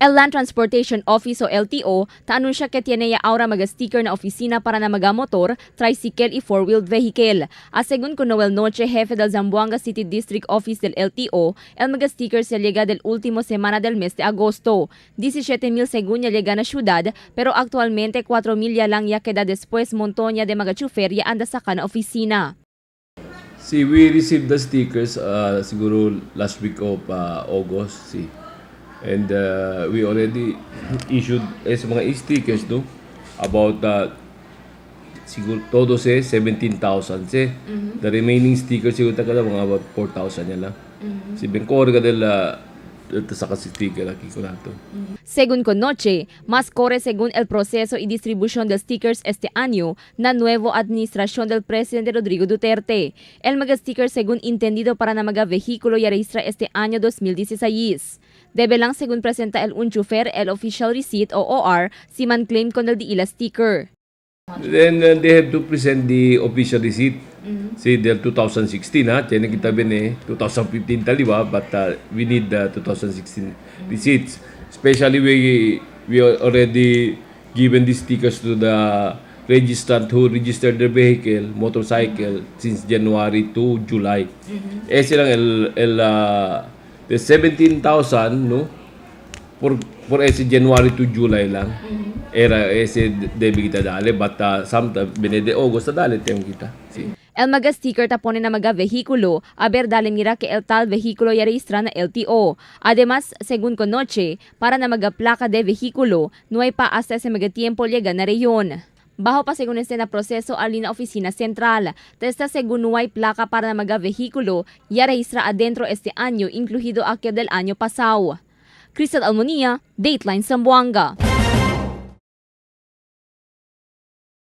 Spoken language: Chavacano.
El Land Transportation Office o LTO ta anuncia que tiene ya ahora mga sticker na oficina para na mga motor, tricycle y four-wheeled vehicle. A según con Noel Noche, jefe del Zamboanga City District Office del LTO, el mga sticker se llega del último semana del mes de agosto. 17,000 según ya llega na ciudad, pero actualmente 4,000 ya lang ya queda después montonya de mga chofer ya anda sa kana oficina. See, we received the stickers siguro last week of August. See. And we already issued sa mga stickers, no, about siguro todo se 17,000 se. The remaining stickers siguro taga mga about 4,000 yan lang. Si Bencor ka del ito sa kasi sticker laki ko nato. Según Conoche, más corre según el proceso y distribución de stickers este año na nuevo administración del presidente Rodrigo Duterte. El mga sticker según entendido para na mga vehículo ya registra este año 2016. Debe lang según presenta el un chofer el official receipt o OR si man claim con el di ila sticker. Then they have to present the official receipt. See, del 2016 ha, tiene kita bene 2015 taliwa, but we need the 2016 receipts. Especially we already given these stickers to the registrant who registered their vehicle, motorcycle, since January to July. Eh silang el the 17,000, no, for ese January to July lang. Era ese debe kita dali but sometimes benede August na dali tem kita. Si. El mga sticker tapone na mga vehículo, a ver dale mira que el tal vehículo ya registra na LTO. Además, según Conoche, para na mga placa de vehículo, no hay pa hasta ese mga tiempo llega na reyon. Bajo pa según este na proceso ali na oficina central. Testa según no hay placa para na mga vehículo, ya registra adentro este año, incluido aquel del año pasado. Crystal Almonia, Dateline Zamboanga.